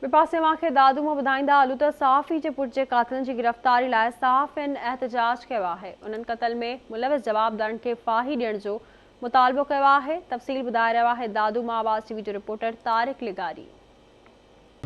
ٻئي پاسي اوهان کي دادو مان ٻڌائيندا هلون ته صحافي جي پٽ جي قاتلن جي گرفتاري لاء صحافين احتجاج ڪيو آهي. انهن قتل ۾ ملوث جوابدارن کي ڦاهي ڏيڻ جو مطالبو ڪيو آهي. تفصيل ٻڌائي رهيو آهي دادو مان آواز ٽي وي جو رپورٽر طارق لغاري.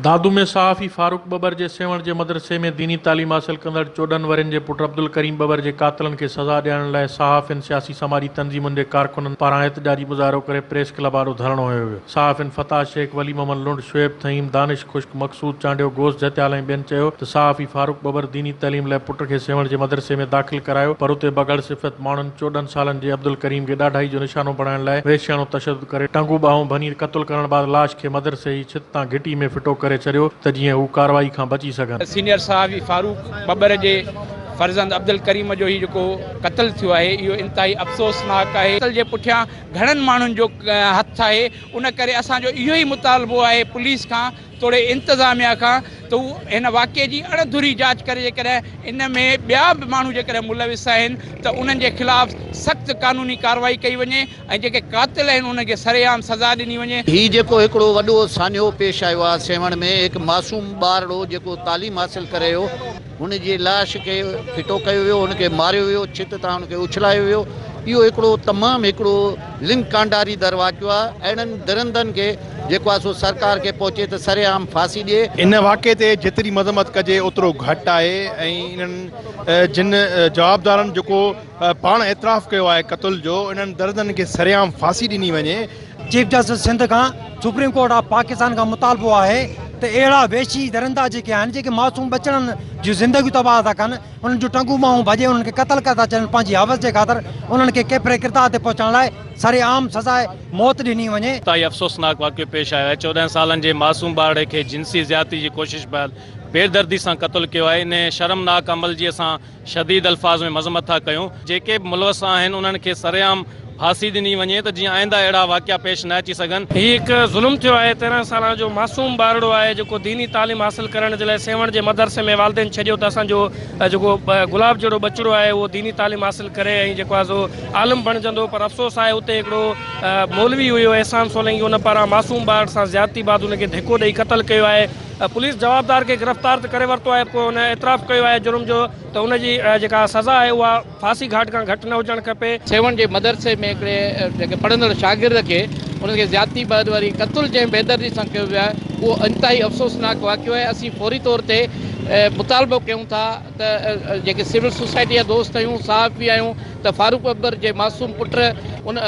دادو ۾ صحافي فاروق ٻٻر جي سيوهڻ جي مدرسي ۾ ديني تعليم حاصل ڪندڙ 14 ورهين جي پٽ عبدالڪريم ٻٻر جي قاتلن کي سزا ڏيارڻ لاء صحافين، سياسي سماجي تنظيمن جي ڪارڪنن پاران احتجاجي مظاهرو ڪري پريس ڪلب آڏو ڌرڻو هنيو ويو. صحافين فتاح شيخ، ولي محمد لنڊ، شعيب ٿهيم، دانش خشڪ، مقصود چانڊيو، غوث جهتيال ۽ ٻين چيو ته صحافي فاروق ٻٻر ديني تعليم لاء پٽ کي سيوهڻ جي مدرسي ۾ داخل ڪرايو پر اتي بگهڙ صفت ماڻهن 14 سالن جي عبدالڪريم کي ڏاڍائي جو نشانو بڻائڻ لاء وحشياڻو تشدد ڪري ٽنگون ٻانهون ڀڃي قتل ڪرڻ بعد لاش کي مدرسي جي ڇت تان گهٽي ۾ ڦٽو ڪري ڇڏيو ته جيئن هو ڪارروائي کان بچي سگهن. سينيئر صحافي فاروق ٻٻر جي فرزند عبدالڪريم جو هي جيڪو قتل ٿيو آهي اهو انتهائي افسوسناڪ آهي. قتل جي پٺيان گهڻن ماڻهن جو هٿ آهي ان ڪري اسان جو اهو ئي مطالبو آهي پوليس کان توڙي انتظاميا کان ته هو هن واقعي جي اڻ ڌري جاچ ڪري جيڪڏهن ان ۾ ٻيا به ماڻهو جيڪڏهن ملوث آهن ته انهن جي خلاف سخت قانوني ڪارروائي ڪئي وڃي ۽ جيڪي قاتل آهن انهن کي سرعام سزا ڏني وڃي. هي جيڪو هڪڙو وڏو سانحو پيش آيو آهي سيوهڻ ۾ هڪ معصوم ٻارڙو جيڪو تعليم حاصل ڪري رهيو هن جي لاش کي ڦٽو ڪيو ويو، هن کي ماريو ويو، ڇت تان هن کي اڇلايو ويو. اهو هڪڙو تمام هڪڙو لڱ ڪانڊاريندڙ واقعو آهي. اهڙن درندن کي جيڪو آهي سو سرڪار کي پهچي ته سرعام ڦاسي ڏئي. ان واقعي تي جيتري مذمت ڪجي اوترو گهٽ آهي ۽ انهن جن جوابدارن جيڪو پاڻ اعتراف ڪيو آهي قتل جو انهن درندن کي سرعام ڦاسي ڏني وڃي. چيف جسٽس سنڌ کان سپريم ڪورٽ آف پاڪستان کان مطالبو آهي ته اهڙا وحشي درندا جيڪي آهن جيڪي معصوم ٻچڙن جون زندگيون تباهه ٿا ڪن انهن جون ٽنگون ٻانهون ڀڄي انهن کي قتل ڪري ٿا ڇڏن پنهنجي حوس جي خاطر انهن کي ڪيفر ڪردار تي پهچائڻ لاء سر عام سزاء موت ڏني وڃي. انتهائي افسوسناڪ واقعو پيش آيو آهي 14 سالن جي معصوم ٻارڙي کي جنسي زيادتي جي ڪوشش بعد بيدردي سان قتل ڪيو آهي انهي شرمناڪ عمل جي اسان شديد الفاظ ۾ مذمت ٿا ڪيون، جيڪي به ملوث آهن انهن کي سرعام ڦاسي ڏني وڃي ته جيئن آئنده اهڙا واقعا پيش نه اچي سگهن. هي هڪ ظلم ٿيو آهي، 13 سالن جو معصوم ٻارڙو آهي جيڪو ديني تعليم حاصل ڪرڻ جي لاء سيوهڻ جي مدرسي ۾ والدين ڇڏيو ته اسان جو جيڪو گلاب جهڙو ٻچڙو آهي اهو ديني تعليم حاصل ڪري ۽ جيڪو آهي سو عالم بڻجندو پر افسوس آهي اتي هڪڙو مولوي هيو احسان سولنگي ان پاران معصوم ٻار سان زيادتي بعد ان کي ڌڪو ڏئي قتل ڪيو آهي. پوليس جوابدار کي گرفتار ته ڪري ورتو آهي پوء ان اعتراف ڪيو آهي جرم جو ته ان جي جيڪا سزا آهي اها ڦاسي گهاٽ کان گهٽ نه هجڻ کپي. سيوهڻ جي مدرسي ۾ هڪڙي جيڪي پڙهندڙ شاگرد کي ان کي زيادتي بعد وري قتل جنهن بيدردي سان ڪيو ويو آهي اهو انتهائي افسوسناڪ واقعو آهي اسين فوري طور تي مطالبو ڪيون ٿا ته جيڪي سول سوسائٽي جا دوست آهيون صحافي آهيون ته فاروق اڪبر جي معصوم پٽ ان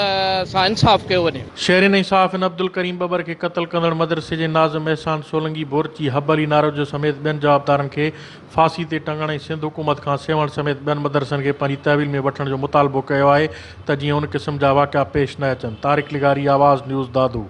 سان انصاف ڪيو وڃي. شهرين ۽ صحافين عبدالڪريم ٻٻر کي قتل ڪندڙ مدرسي جي ناظم احسان سولنگي، بورچي حب علي ناروجو سميت ٻين جوابدارن کي ڦاسي تي ٽنگڻ ۽ سنڌ حڪومت کان سيوهڻ سميت ٻين مدرسن کي پنهنجي تحويل ۾ وٺڻ جو مطالبو ڪيو آهي ته جيئن ان قسم جا واقعا پيش نه اچن. طارق لغاري، آواز نيوز، دادو.